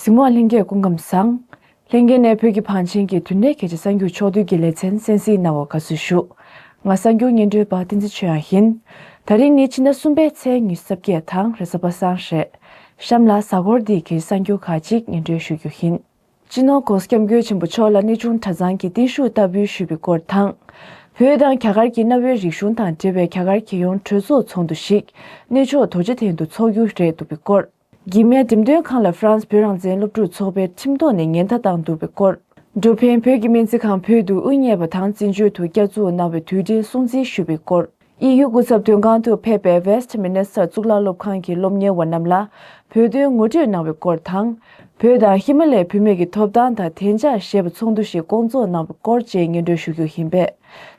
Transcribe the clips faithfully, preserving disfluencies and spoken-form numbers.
གཟིགས་མོ་ལྷན་རྒྱས་སྐུ་ཁམས་བཟང་། ལྷན་རྒྱས་ནས་བོད་ཀྱི་བང་ཆེན་གྱི་དུས་འབྲེལ་གལ་ཆེ་གསར་འགྱུར་ཕྱོགས་བསྡུས་ཀྱི་ལེ་ཚན་གསན་གཟིགས་གནང་བར་དགའ་བསུ་ཞུ། ང་གསར་འགྱུར་སྙན་སྒྲོན་པ་བསྟན་འཛིན་ཆོས་དབྱངས་ཡིན། ད་རིང་ནི་ཕྱི་ཟླ་གསུམ་པའི་ཚེས་ཉི་ཤུ་རྩ་བརྒྱད་དང་རེས་གཟའ་པ་སངས་རེད། གཤམ་ལ་གཟའ་འཁོར་འདིའི་གལ་ཆེ་གསར་འགྱུར་ཁག་ཅིག་སྙན་སྒྲོན་ཞུ་རྒྱུ་ཡིན། སྤྱི་ནོར་༧གོང་ས་༧སྐྱབས་མགོན་ཆེན་པོ་མཆོག་ལ་གནས་ཆུང་གྲྭ་ཚང་གིས་བརྟན་བཞུགས་བསྟར་འབུལ་ཞུས་པའི་སྐོར་དང་། བོད་དང་རྒྱ་གར་གྱི་གནའ་བོའི་རིག་གཞུང་དང་འབྲེལ་བའི་རྒྱ་གར་རྒྱལ་ཡོངས་གྲོས་ཚོགས་ཚོགས་འདུ་ཞིག་གནས་མཆོག་རྡོ་རྗེ་གདན་དུ་འཚོགས་རྒྱུ་རེད་འདུག་པའི་སྐོར། གི་མའི་འགྲེམས་སྟོན་ཁང་ལ་ཧྥ་རན་སི་བོད་རང་བཙན་སློབ་ཕྲུག་ཚོགས་པའི་ཁྲིམས་ཐོག་ནས་ཉེན་བརྡ་བཏང་འདུག་པའི་སྐོར། འགྲོ་ཕན་བོད་ཀྱི་སྨན་རྩིས་ཁང་བོད་དུ་དབུ་བརྙེས་པ་དང་བཙན་བྱོལ་དུ་བསྐྱར་འཛུགས་གནང་བའི་དུས་དྲན་སྲུང་བརྩི་ཞུས་པའི་སྐོར། དབྱིན་ཡུལ་སྐུ་ཚབ་དོན་ཁང་དུ་ཕེབས་པའི་Westminster་གཙུག་ལག་སློབ་ཁང་གི་སློབ་གཉེར་བ་རྣམས་ལ་བོད་དོན་ངོ་སྤྲོད་གནང་བའི་སྐོར་དང་། བོད་དང་ཧི་མ་ལའི་བུད་མེད་ཀྱི་ཐོབ་ཐང་དང་བདེ་འཇགས་ཞེས་པའི་ཚོགས་འདུ་ཞིག་བསྐོང་ཚོགས་གནང་བའི་སྐོར་བཅས་སྙན་སྒྲོན་ཞུ་རྒྱུ་ཡིན་པས།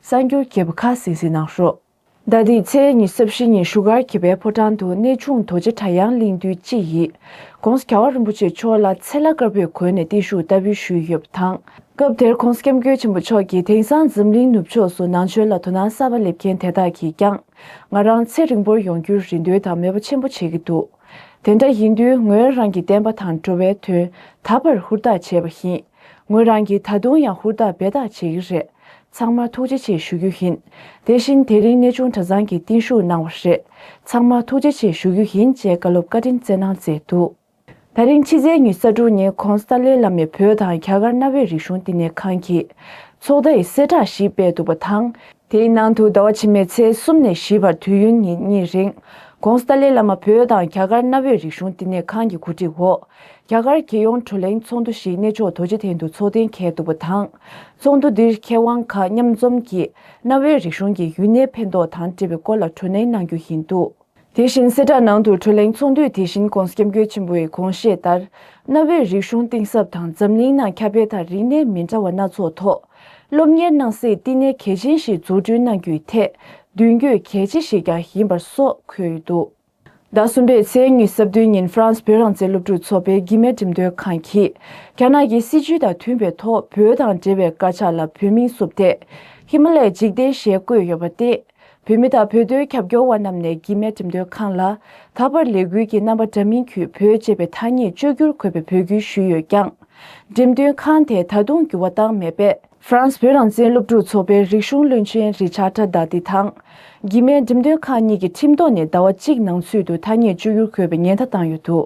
གསར་འགྱུར་རྒྱས་པ་ཁག་གསན་གཟིགས་གནང་རོགས། ཟླ་འདིའི་ཚེས་ཉི་ཤུ་རྩ་བཞི་ཉིན་བཞུགས་སྒར་གྱི་དཔལ་ཕོ་བྲང་དུ་གནས་ཆུང་རྡོ་རྗེ་གྲྭ་ཡང་གླིང་བདུན་སྤྱི་ཡིས་༧གོང་ས་༧རྒྱལ་བ་རིན་པོ་ཆེ་མཆོག་ལ་ཚེ་ལྷ་དཀར་པོའི་གོས་ནས་བརྟན་བཞུགས་བསྟར་འབུལ་ཞུས་ཡོད་པ་དང་། སྐབས་དེར་༧གོང་ས་༧སྐྱབས་མགོན་ཆེན་པོ་མཆོག་གིས་དེང་སང་འཛམ་གླིང་ནུབ་ཕྱོགས་སུ་ནང་ཆོས་ལ་དོ་སྣང་གསར་པ་སླེབས་མཁན་དེ་དག་གིས་ཀྱང་ང་རང་ཚེ་རིང་པོར་ཡོང་རྒྱུར་རེ་འདུན་དང་མོས་པ་ཆེན་པོ་བྱེད་ཀྱི་འདུག་དེ་འདྲ་ཡིན་དུས་ངོས་རང་གིས་བསྟན་པ་དང་འགྲོ་བའི་དོན་ད་བར་ཧུར་ཐག་བྱས་པ་ཡིན། ངོས་རང་གིས་ད་དུང་ཡང་ཧུར་ཐག་འབད་ཐག་བྱེད་ཀྱི་རེད། ཚང་མར་ཐུགས་རྗེ་ཆེ་ཞུ་རྒྱུ་ཡིན། དེ་བཞིན་དེ་རིང་གནས་ཆུང་གྲྭ་ཚང་གིས་བརྟན་བཞུགས་གནང་བ་རེད། ཚང་མར་ཐུགས་རྗེ་ཆེ་ཞུ་རྒྱུ་ཡིན་ཅེས་བཀའ་སློབ་བཀའ་དྲིན་སྩལ་གནང་མཛད་འདུག་ད་རིང་ཕྱི་ཚེས་ཉི་ཤུ་རྩ་དྲུག་ཉིན་༧གོང་ས་ཏཱ་ལའི་བླ་མས་བོད་དང་རྒྱ་གར་གནའ་བོའི་རིག་གཞུང་བསྟི་གནས་ཁང་གི་ཚོགས་བརྡ་ཡི་གསལ་བསྒྲགས་ཤིག་སྤེལ་འདུག་པ་དང་། དེའི་ནང་དུ་ཟླ་བ་ཕྱི་མའི་ཚེས་གསུམ་ནས་བཞི་བར་དུས་ཡུན་ཉིན་གཉིས་རིང་༧གོང་ས་ཏཱ་ལའི་བླ་མ་བོད་དང་རྒྱ་གར་གནའ་བོའི་རིག་གཞུང་བསྟི་གནས་ཁང་གི་གོ་སྒྲིག་འོག་རྒྱ་གར་རྒྱལ་ཡོངས་བགྲོ་གླེང་ཚོགས་འདུ་ཞིག་གནས་མཆོག་རྡོ་རྗེ་གདན་དུ་འཚོགས་གཏན་འཁེལ་འདུག་པ་དང་། ཚོགས་འདུ་འདིར་མཁས་དབང་ཁག་མཉམ་འཛོམས་ཀྱིས་གནའ་བོའི་རིག་གཞུང་གི་ཡུན་གནས་ཕན་ཐོགས་དང་འབྲེལ་བའི་སྐོར་ལ་བགྲོ་གླེང་གནང་རྒྱུ་ཡིན་འདུག་དེ་བཞིན་གསལ་བསྒྲགས་ནང་དུ་བགྲོ་གླེང་ཚོགས་འདུས་དེ་བཞིན་༧གོང་ས་༧སྐྱབས་མགོན་ཆེན་པོའི་དགོངས་བཞེད་ལྟར། གནའ་བོའི་རིག་གཞུང་གཏིང་ཟབ་དང་འཛམ་གླིང་ནང་ཁྱབ་སྤེལ་དང་རིག་གནས་མི་འདྲ་བ་སྣ་ཚོགས་ཐོག་སློབ་གཉེར་གནང་སའི་བསྟི་གནས་གལ་ཆེན་ཞིག་འཛུགས་སྐྲུན་གནང་རྒྱུའི་ཐད་མདུན་སྐྱོད་གལ་ཆེ་ཞིག་ཀྱང་ཡིན་པར་སོགས་འཁོད་ཡོད་འདུག་ཟླ་གསུམ་པའི་ཚེས་ཉི་ཤུ་རྩ་བདུན་ཉིན་ཧྥ་རན་སི་བོད་རང་བཙན་སློབ་ཕྲུག་ཚོགས་པའི་གི་མའི་འགྲེམས་སྟོན་ཁང་གིས་རྒྱ་ནག་གི་སྲིད་བྱུས་དང་མཐུན་པའི་ཐོག་བོད་དང་འབྲེལ་བའི་དཀར་ཆག་ལ་བོད་མིང་བསུབས་ཏེ་ཧི་མ་ལའི་འཇིག་རྟེན་ཞེས་བཀོད་ཡོད་པ་སྟེ། བོད་མི་དང་བོད་དོན་རྒྱབ་སྐྱོར་བ་རྣམས་ནས་གི་མའི་འགྲེམས་སྟོན་ཁང་ལ་ད་བར་ལས་འགུལ་གྱི་རྣམ་པ་འདྲ་མིན་བརྒྱུད་བོད་ཅེས་པའི་ཐ་སྙད་བཅོས་བསྒྱུར་དགོས་པའི་འབོད་སྐུལ་ཞུས་ཡོད་ཀྱང་། འགྲེམས་སྟོན་ཁང་དེས་ད་དུང་འགྱུར་བ་བཏང་མེད་པས། ཧྥ་རན་སི་བོད་རང་བཙན་སློབ་ཕྲུག་ཚོགས་པའི་རིག་གཞུང་བློན་ཆེན་རི་ཆར་ཌ་དཱ་ཏི་དང་། གི་མའི་འགྲེམས་སྟོན་ཁང་གཉིས་ཀྱི་ཁྲིམས་ཐོག་ནས་ཟླ་བ་གཅིག་ནང་ཚུད་དུ་ཐ་སྙད་བཅོས་བསྒྱུར་དགོས་པའི་ཉེན་བརྡ་བཏང་ཡོད་འདུག་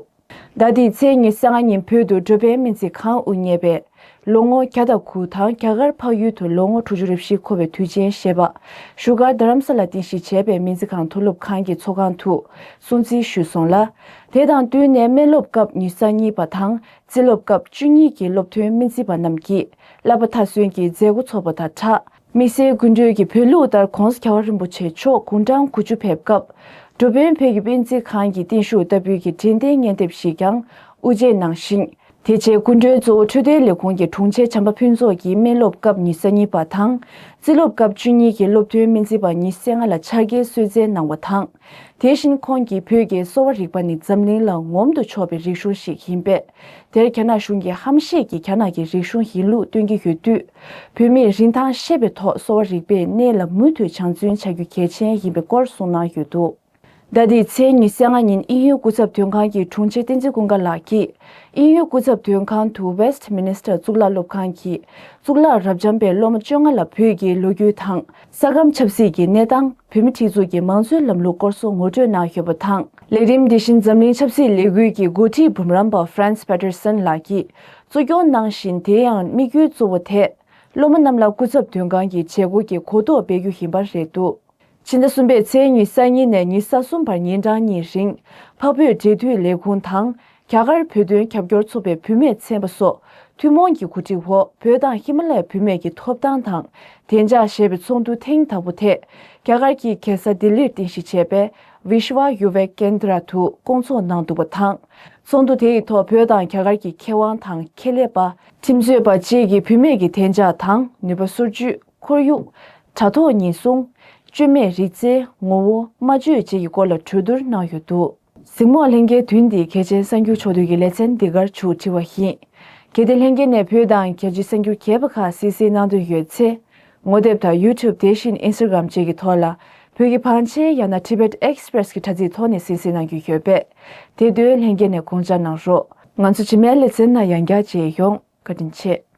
ཟླ་འདིའི་ཚེས་ཉི་ཤུ་རྩ་ལྔ་ཉིན་བོད་དུ་འགྲོ་ཕན་སྨན་རྩིས་ཁང་དབུ་བརྙེས་པས་ལོ་ངོ་བརྒྱ་དང་དགུ་དང་རྒྱ་གར་འཕགས་ཡུལ་དུ་ལོ་ངོ་དྲུག་ཅུ་རེ་བཞི་འཁོར་བའི་དུས་ཆེན་ཞེས་པ་བཞུགས་སྒར་རྡ་རམ་ས་ལ་རྟེན་གཞི་བྱས་པའི་སྨན་རྩིས་ཁང་མཐོ་སློབ་ཁང་གི་ཚོགས་ཁང་དུ་སྲུང་བརྩི་ཞུས་སོང་ལ། དེ་དང་བསྟུན་ནས་སྨན་སློབ་སྐབས་ཉི་ཤུ་རྩ་གཉིས་པ་དང་རྩིས་སློབ་སྐབས་བཅུ་གཉིས་ཀྱི་སློབ་ཐོན་སྨན་རྩིས་པ་རྣམས་ཀྱིས་བསླབ་པ་མཐར་སོན་གྱི་མཛད་སྒོ་འཚོགས་པ་དང་སྦྲགས། དམིགས་བསལ་སྐུ་མགྲོན་གྱིས་བོད་ལུགས་ལྟར་༧གོང་ས་༧རྒྱལ་བ་རིན་པོ་ཆེ་མཆོག་དགུང་གྲངས་དགུ་བཅུ་ཕེབས་སྐབས་འགྲོ་ཕན་བོད་ཀྱི་སྨན་རྩིས་ཁང་གི་བརྟན་བཞུགས་ལྟ་བུའི་གི་དྲན་རྟེན་སྙན་དེབ་ཞིག་ཀྱང་དབུ་འབྱེད་གནང་ཞིང་། དེ་རྗེས་སྐུ་མགྲོན་གཙོ་བོ་འཕྲོད་བསྟེན་ལས་ཁུངས་ཀྱི་དྲུང་ཆེ་བྱམས་པ་ཕུན་ཚོགས་ཀྱིས་སྨན་སློབ་སྐབས་ཉི་ཤུ་རྩ་གཉིས་པ་དང་རྩིས་སློབ་སྐབས་བཅུ་གཉིས་ཀྱི་སློབ་ཐོན་སྨན་རྩིས་པ་ཉི་ཤུ་རྩ་ལྔ་ལ་ཕྱག་འཁྱེར་གསོལ་སྩལ་གནང་བ་དང་། དེ་བཞིན་ཁོང་གིས་བོད་ཀྱི་གསོ་བ་རིག་པ་ནི་འཛམ་གླིང་ལ་ངོམ་དུ་ཆོག་པའི་རིག་གཞུང་ཞིག་ཡིན་པས། དེར་རྒྱ་ནག་གཞུང་གིས་ཧམ་བཤད་ཀྱིས་རྒྱ་ནག་གི་རིག་གཞུང་ཡིན་ལུགས་སྟོན་གྱི་ཡོད་དུས། བོད་མིས་རིན་ཐང་ཤེས་པའི་ཐོག་གསོ་བ་རིག་པའི་གནས་ལ་མུ་མཐུད་སྦྱང་བརྩོན་བྱ་རྒྱུ་གལ་ཆེན་ཡིན་པའི་སྐོར་གསུངས་གནང་ཡོད་འདུག་ཟླ་འདིའི་ཚེས་ཉི་ཤུ་རྩ་ལྔ་ཉིན་དབྱིན་ཡུལ་སྐུ་ཚབ་དོན་ཁང་གི་དྲུང་ཆེ་བསྟན་འཛིན་ཀུན་དགའ་ལགས་ཀྱིས་དབྱིན་ཡུལ་སྐུ་ཚབ་དོན་ཁང་དུ་Westminster་གཙུག་ལག་སློབ་ཁང་གི་གཙུག་ལག་རབ་འབྱམས་པའི་སློབ་མ་བཅོ་ལྔ་ལ་བོད་ཀྱི་ལོ་རྒྱུས་དང་ས་ཁམས་ཆབ་སྲིད་ཀྱི་གནས་སྟངས། བོད་མི་སྒྲིག་འཛུགས་ཀྱི་མང་གཙོའི་ལམ་ལུགས་སྐོར་སོགས་ངོ་སྤྲོད་གནང་ཡོད་པ་དང་། ལས་རིམ་འདི་བཞིན་འཛམ་གླིང་ཆབ་སྲིད་ལས་འགུལ་གྱི་འགོ་ཁྲིད་འབུམ་རམས་པ་Franz Petersen་ལགས་ཀྱིས་གཙོ་སྐྱོང་གནང་བཞིན། དེ་ཡང་དམིགས་ཡུལ་གཙོ་བོ་དེ་སློབ་མ་རྣམས་ལ་སྐུ་ཚབ་དོན་ཁང་གི་བྱེད་སྒོ་གི་གོ་རྟོགས་སྤེལ་རྒྱུ་ཡིན་པ་རེད་འདུག་ཕྱི་ཟླ་གསུམ་པའི་ཚེས་ཉི་ཤུ་རྩ་གཉིས་ནས་ཉི་ཤུ་རྩ་གསུམ་བར་ཉིན་གྲངས་གཉིས་རིང་། འཕགས་བོད་འབྲེལ་མཐུད་ལས་ཁུངས་དང་། རྒྱ་གར་བོད་དོན་རྒྱབ་སྐྱོར་ཚོགས་པའི་བུད་མེད་ཚན་པ་སོགས་ཐུན་མོང་གི་གོ་སྒྲིག་འོག་བོད་དང་ཧི་མ་ལ་ཡའི་བུད་མེད་ཀྱི་ཐོབ་ཐང་དང་བདེ་འཇགས་ཞེས་པའི་ཚོགས་འདུ་ཐེངས་དང་པོ་དེ་རྒྱ་གར་གྱི་རྒྱལ་ས་ལྡི་ལིར་རྟེན་གཞི་བྱས་པའི་Vishwa Yuva Kendra་དུ་བསྐོང་ཚོགས་གནང་འདུག་པ་དང་། ཚོགས་འདུ་དེ་ཡི་ཐོག་བོད་དང་རྒྱ་གར་གྱི་མཁས་དབང་དང་ཁྱད་ལས་པ། ཁྲིམས་རྩོད་པ་བཅས་ཀྱིས་བུད་མེད་ཀྱི་བདེ་འཇགས་དང་ནུས་པ་སོར་ཆུད། ཁོར་ཡུག་དྲ་ཐོག་ཉེན་སྲུང་། སྐྱོན་མེད་རིག་རྩལ་ངོ་བོ། སྨྲ་བརྗོད་བཅས་ཀྱི་སྐོར་ལ་གྲོས་བསྡུར་གནང་ཡོད་འདུག་གཟིགས་མོ་ལྷན་རྒྱས། དུས་འདིའི་གལ་ཆེན་གསར་འགྱུར་ཕྱོགས་བསྡུས་ཀྱི་ལེ་ཚན་འདི་གར་མཇུག་སྒྲིལ་བ་ཡིན། གལ་ཏེ་ལྷན་རྒྱས་ནས་བོད་དང་རྒྱལ་སྤྱིའི་གསར་འགྱུར་རྒྱས་པ་ཁག་གསན་གཟིགས་གནང་འདོད་ཡོད་ཚེ། ངོ་དེབ་དང་YouTube་དེ་བཞིན་Instagram་བཅས་ཀྱི་ཐོག་ལ་བོད་ཀྱི་བང་ཆེན་ཡང་ན་Tibet Express་གྱི་དྲ་ཚིགས་ཐོག་ནས་གསན་གཟིགས་གནང་རྒྱུ་ཡོད་པས། དེ་དོན་ལྷན་རྒྱས་ནས་དགོངས་འཇགས་གནང་རོགས། ང་ཚོ་རྗེས་མའི་ལེ་ཚན་ནང་ཡང་བསྐྱར་མཇལ་ཡོང་། བཀའ་དྲིན་ཆེ།